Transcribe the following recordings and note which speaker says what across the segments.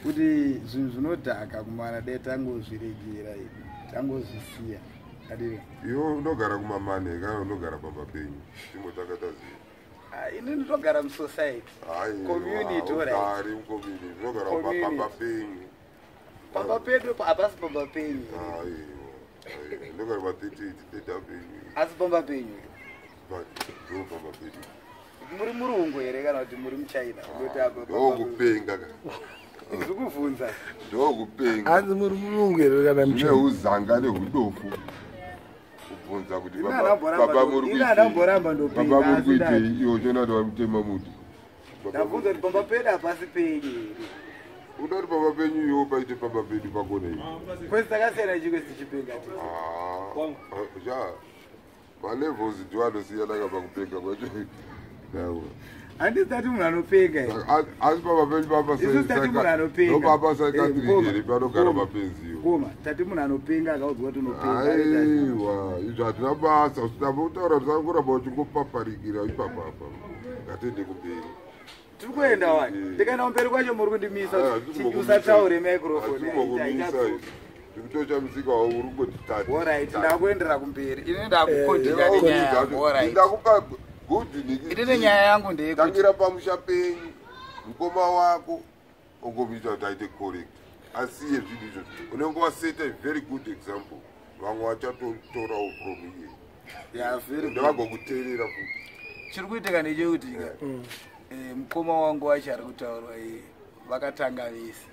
Speaker 1: Kuti zvinhu zvinodhaka kumana, dai tangozviregera, tangozvisiya adii.
Speaker 2: Iwe unogara kumamane kana unogara pamba penyu? Timbotanga taziva.
Speaker 1: Ah, ini ndinogara musociety, community, alright.
Speaker 2: Ugari mucommunity, unogara
Speaker 1: Community.
Speaker 2: pamba penyu.
Speaker 1: Pamba pedu hapasi pamba penyu.
Speaker 2: Aiwa, ndogara pa38 third Avenue.
Speaker 1: Asi pamba penyu.
Speaker 2: But ndo pamba pedu.
Speaker 1: Muri murungu here kana kuti muri muchina? Unoti apa pamba penyu.
Speaker 2: Ndokupenga ka.
Speaker 1: Ndiri kuvhunza.
Speaker 2: Ndokupenga.
Speaker 3: Hanzi muri murungu here kana
Speaker 2: Zvine
Speaker 3: muchina?
Speaker 2: uzanga nehudofu kubvunza kuti
Speaker 1: Ini
Speaker 2: baba muri
Speaker 1: ini handamboramba ndopenga,
Speaker 2: baba muri
Speaker 1: asi ndati-
Speaker 2: kuitei, iwo chiona kuti vari kutema muti.
Speaker 1: Ndabvunza kuti pamba pedu hapasi penyu here?
Speaker 2: Uda kuti pamba penyu iwo paite pamba pedu pakonei?
Speaker 1: Kwesi takasiyana chikwesi tichipenga tese.
Speaker 2: Ah, ja, malevels ndiwo anosiyana ka pakupenga kwacho. Yawa.
Speaker 1: Handisi tati munhu anopenga here.
Speaker 2: Asi pamba penyu papa
Speaker 1: Isusu tati munhu anopenga.
Speaker 2: ndopapa
Speaker 1: Eh,
Speaker 2: psychiatric
Speaker 1: mukoma,
Speaker 2: here panogara
Speaker 1: mukoma,
Speaker 2: mapenziwo?
Speaker 1: Mukoma, tati munhu anopenga akaudzwa kuti unopenga anoita sei?
Speaker 2: Aiwa, izvo hatina basa. Usitamba kutaura, tisangoramba uchingopaparikira ipapapa. Ngatiende kumberi.
Speaker 1: Tiri kuenda wani. Ndikaenda kumberi kwacho muri kundimisa.
Speaker 2: Ah,
Speaker 1: Usataure microphone.
Speaker 2: Hatisi kumbokumisa. Tikutochamisika, uri kungoti tati.
Speaker 1: Alright, ndakuendera kumberi. Ini ndakukontinya nenyaya yangu. Alright.
Speaker 2: Ndakupa good.
Speaker 1: Ini nenyaya yangu ndeyekuti
Speaker 2: Tangira pamusha penyu, mukoma wako ungomuita kuti aite correct, asiye zvinhu izvozvo. Unenge waseta a very good example, vamwe vachatotorawo from iye.
Speaker 1: Yeah, very good.
Speaker 2: Ndavagokuteerera futi.
Speaker 1: Chiri kuitika ndechekuti ka, mukoma wangu wacho ari kutaurwa iye, vakatanga vese,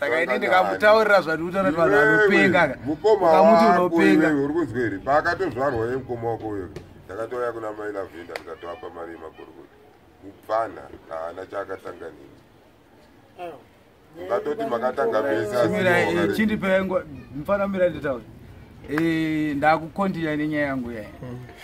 Speaker 1: saka ini ndikamutaurira zvandiri kutaura kuti vanhu vanopenga ka,
Speaker 2: Mukoma
Speaker 1: ukamuti
Speaker 2: wako
Speaker 1: unopenga.
Speaker 2: iwewe, uri kunzwa here? Paakatozvarwa ye mukoma wako uyo, ndakatouya kuna mai Lavhenda, ndikatoapa mari yemagorokota. Mupfana haana chaakatanga nini. Ungatoti makatanga vese, asi
Speaker 1: Chimira,
Speaker 2: iwe wakarega.
Speaker 1: chindipe mufana, mira nditaure. Ndakukontinya nenyaya yangu yaya.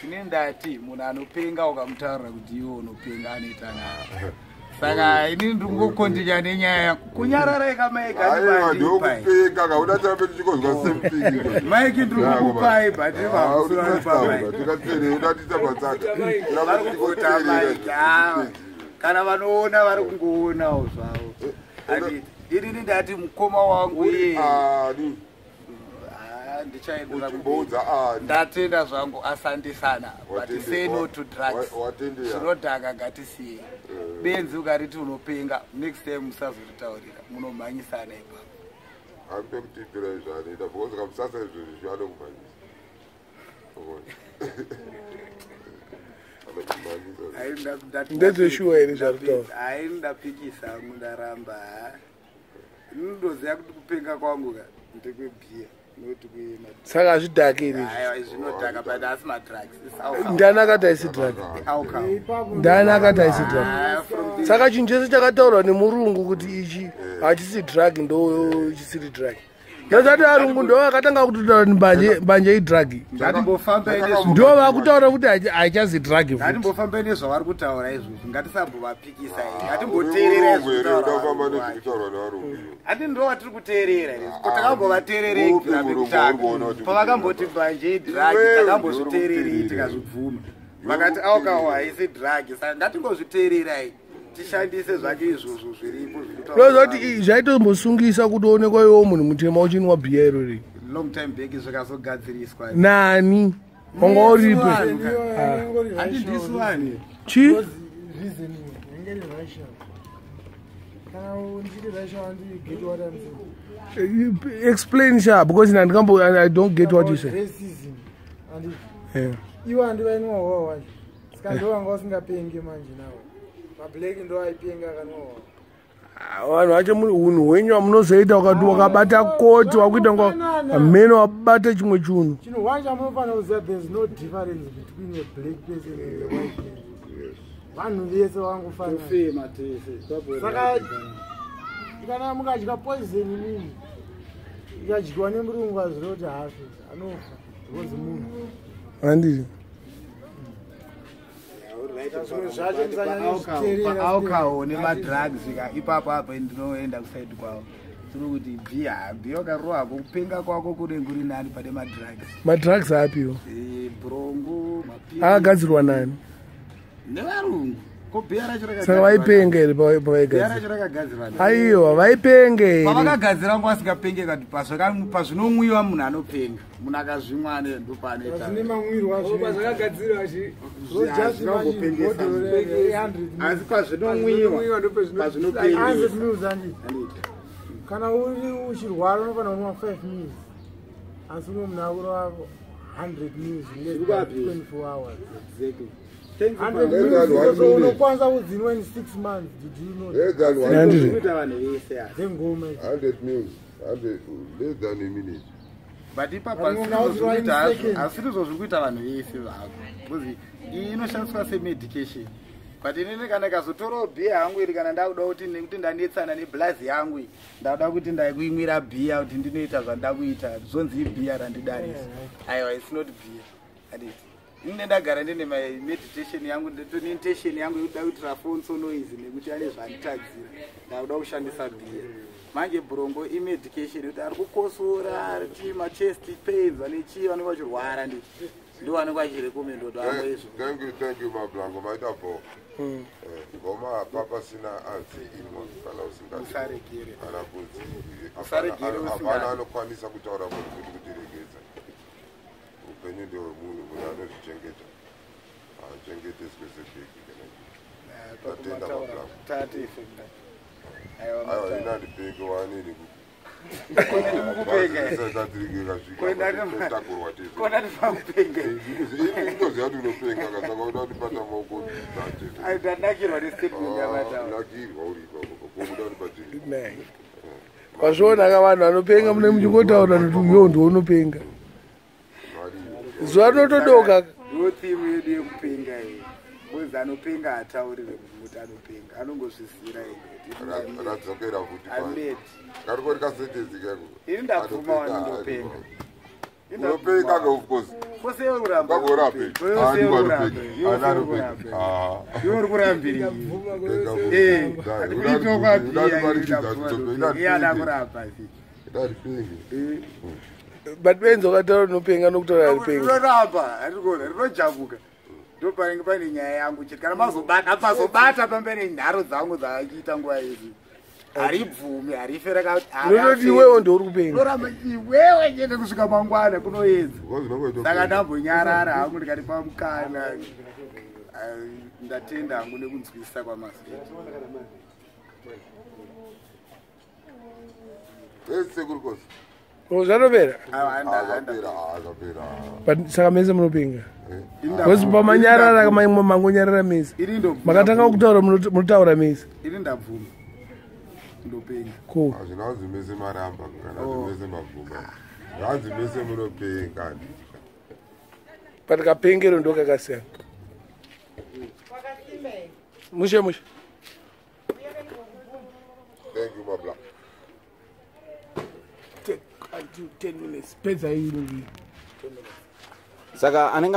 Speaker 1: Ini ndati munhu anopenga ukamutaurira kuti iwe unopenga, anoita naro. Saka ini ndiri kungokontinya nenyaya yangu. Kunyararai kamaiki.
Speaker 2: Aiwa,
Speaker 1: andipai.
Speaker 2: ndokupenga ka. Udatamba tichikozwa same thing.
Speaker 1: Maiki ndiri kukupai, but
Speaker 2: Tikatserere, udatisa matsaka.
Speaker 1: vari kuvhota maiki. Ah, kana vanoona vari kungoonawo zvavo. Handiti inini ndati mukoma wangu iye.
Speaker 2: Ani?
Speaker 1: Ah, ndichaendera kumberi.
Speaker 2: Uchimboudza ani?
Speaker 1: Ndatenda zvangu, asandisana, but say no to drugs.
Speaker 2: Watendeya.
Speaker 1: Zvinodhaka ngatisiye. Benzi ukariti unopenga, next time musazoritaurira, munomhanyisana ipapo.
Speaker 2: Akutokutipira zvaanoita, because kamusasa izvozvi anokumhanyisa. Anokumhanyisa.
Speaker 1: Hai,
Speaker 3: Ndezveshuwa here zvari kutaura?
Speaker 1: Hai, ndapikisa hangu, ndaramba. Ha, ndinoziva kuti kupenga kwangu ka ndekwebhiya, noti kwema
Speaker 3: Saka hazvidhaki here izvi?
Speaker 1: Aiwa, zvinodhaka, but asi madrugs. It's alcohol.
Speaker 3: Ndani akati haisi drug?
Speaker 1: Alcohol.
Speaker 3: Ndani akati haisi drug?
Speaker 1: Ah, from the
Speaker 3: Saka chinhu chese chakataurwa nemurungu kuti ichi hachisi drug, ndo chisiri drug? Ndozati varungu ndo vakatanga kutotaura kuti mbanje idrug.
Speaker 1: Ngatimbofambai
Speaker 3: Ndo vakutaura kuti haichazi drug futi.
Speaker 1: Ngatimbofambai nezvavari kutaura izvozvo, ngatisambovapikisa. Ngatimboteerera.
Speaker 2: Uri here udafamba nezvekutaurwa nevarungu iwe?
Speaker 1: Handi ndo vatiri kuteerera here? Ko takambovateererei
Speaker 2: Upi
Speaker 1: kubvira
Speaker 2: murungu
Speaker 1: pekutanga?
Speaker 2: uri kuona kuti
Speaker 1: Pavakamboti mbanje idrug,
Speaker 2: Iwewe
Speaker 1: takambozviteererei?
Speaker 2: ndiwe uri
Speaker 1: Tikazvibvuma. Vakati alcohol haisi drug, saka ngatingozviteererai, tishandise zvacho izvozvo zviripo zviri kutaurwa.
Speaker 3: Ndozati zvaitombosungisa kuti onekwa iwewo munhu mutema uchinwa bhiya irori.
Speaker 1: Long time back zvikazogadziriswa.
Speaker 3: Nani wanga uripo?
Speaker 1: Handi ndisu vanhu.
Speaker 3: Chi?
Speaker 4: Reasoning inenge iri rational. Kana ndichiti rational, handi get what I'm saying?
Speaker 3: Explain sha, because nandikambo I don't get what you say.
Speaker 4: Racism, handiti?
Speaker 3: Yeah.
Speaker 4: Iwo handi vainwa hwawa wacho, saka ndo vanga vasingapengi manje. Nawo mablack ndo aipenga akanwa hwawa.
Speaker 3: Ah, vanhu vacho unhu hwenyu hamunozoita ukati wakabata koti wakuita nga hamene wabata chimwe chunhu.
Speaker 4: Chinhu one chamunofanira kuziva, there's no difference between a black person and a white person. Vanhu vese vangofanana.
Speaker 1: Tofema tese.
Speaker 4: Saka kana mukadya poison inini, ikadyiwa nemurungu, azviri kuti hafe, anofa because munhu.
Speaker 3: Handiti?
Speaker 4: Zvimwe zvacho musanyanyozviteerera.
Speaker 1: Paalcohol nemadrugs ka, ipapo apo ndinoenda kusaidi kwavo. Tiri kuti bhiya, bhiya ukarohako, kupenga kwako kunenge kuri nani pane madrugs.
Speaker 3: Madrugs apiwo?
Speaker 1: Brongo, mapiri.
Speaker 3: Akagadzirwa nani?
Speaker 1: Nevarungu. Ko bhiya racho
Speaker 3: Saka vaipenga here
Speaker 1: bhiya
Speaker 3: pavaigadzira?
Speaker 1: racho rakagadzirwa nei?
Speaker 3: Aiwa, vaipenga here?
Speaker 1: Pavakagadzira ngo asingapenge kati pazvinomwiwa munhu anopenga, munhu akazvimwa ane ndopaanoita.
Speaker 4: Zvine mamwirwo azvo.
Speaker 5: Pazvakagadzirwa chi
Speaker 1: Zvinongopengesa. Asi pazvinomwiwa pazvinopengesa.
Speaker 4: Mils anditi kana uri uchirwara unofanira kunwa 5 mils, asi umwe munhu akurova 100 mils in less than 24 hours.
Speaker 1: Exactly. Thank you,
Speaker 4: 100
Speaker 1: Papa.
Speaker 2: Less than
Speaker 4: mils
Speaker 2: one
Speaker 4: so
Speaker 2: minute.
Speaker 4: unokwanisa kudzinwa in 6 months. Did you know
Speaker 2: Less than one
Speaker 3: Nandiri.
Speaker 2: minute.
Speaker 1: Kuita vanhu vese ava.
Speaker 4: dzengoma idzi?
Speaker 2: 100 mils, 100, less than a minute.
Speaker 1: But ipapo
Speaker 4: Vanhu vaudzwa in seconds.
Speaker 1: asirizvo zviri kuita vanhu vese zvako, because iyi inoshandiswa semedication. But inini kana ikazotorawo bhiya yangu iri, kana ndakuda kuti nekuti ndanetsana neblazi yangu iyi, ndakuda kuti ndakuimwira bhiya kuti ndinoita zvandida kuita, zvonzi ibhiya randidarisa. Aiwa, its not bhiya. Anditi inine ndagara ndine meditation yangu, neintention yangu yekuda kuitira fonso noise nekuti ane zvanditadzira, ndakuda kushandisa bhiya. Manje brongo imedication yekuti ari kukosora, ari machest pains, ane chii, vanenge vachirwara, nditi ndo vanenge vachirekomenda kuti vamwe izvo.
Speaker 2: Thank you, thank you, Mablango. Maita bo. Ngoma papa sina anzi inwa kana usingadi.
Speaker 1: Usaregere.
Speaker 2: Kana kunzi
Speaker 1: Usaregere usingadi.
Speaker 2: hapana anokwanisa kutaura munhu kuti kutiregedza. Upenyu ndehwemunhu, munhu anozvichengeta. Haachengeteswe sebhegi kana chii. Tatenda, Mablango.
Speaker 1: Tate aiwa.
Speaker 2: Aiwa,
Speaker 1: Mataura.
Speaker 2: ina ndipenge wanini.
Speaker 1: Kupenga.
Speaker 2: Takurwa tese.
Speaker 1: Kona ndipakupenga.
Speaker 2: Inoziva kuti unopenga, saka uda kundibata maoko.
Speaker 1: Ndanakirwa nestatement yamataura.
Speaker 2: Nakirwa uri ipapo, kokuda kundibatsira.
Speaker 3: Nai. Wazviona ka, vanhu vanopenga mune muchingotaura kuti uyo ndiunopenga, zuva rinotodoka.
Speaker 1: Ndo thimu yedu yekupenga iyi, because anopenga hataurire kuti anopenga, anongozvisira ege.
Speaker 2: Radzokera futi.
Speaker 1: Amedi.
Speaker 2: Karikori kasentence kako.
Speaker 1: Ini ndabvuma wani ndopenga.
Speaker 2: Unopenga ke, of course.
Speaker 1: Kose uramba.
Speaker 2: Ungagorape.
Speaker 1: Iwe uri kurambirei? Iye ada kurapa.
Speaker 3: But benzi wakataura unopenga nokutaura aripenga.
Speaker 1: Rinoramba, harikona rinojamuka. Ndo panenge pane nyaya yangu chete. Kana mazobata, pazobata pambene nharo dzangu dzaachiita nguva yese, haribvumi, harife.
Speaker 3: Unototi iwewo ndouri kupenga.
Speaker 1: Rinoramba iwewe chete kusvika mangwana kunoedza. Saka ndambonyarara hangu ndikati pamukana. Ndatenda hangu nekunzwisisa kwamazoita.
Speaker 2: Sekurikosi.
Speaker 3: Oh, zvatopera.
Speaker 2: Zvapera.
Speaker 3: But saka mese munopenga because pamanyarara mangonyarara mese,
Speaker 1: Ini ndobvuma.
Speaker 3: makatanga kutaura munotaura mese.
Speaker 1: Ini ndabvuma, ndopenga.
Speaker 3: Ko
Speaker 2: Hazvina kunzi mese maramba kana kuti mese mabvuma, zvanzi mese munopenga, handiti?
Speaker 3: But kapengero ndo kakasiyana. Mushe mushe.
Speaker 2: Thank you, Mabla.
Speaker 3: Take until 10 minutes, pedza iyi.
Speaker 6: Saka anenge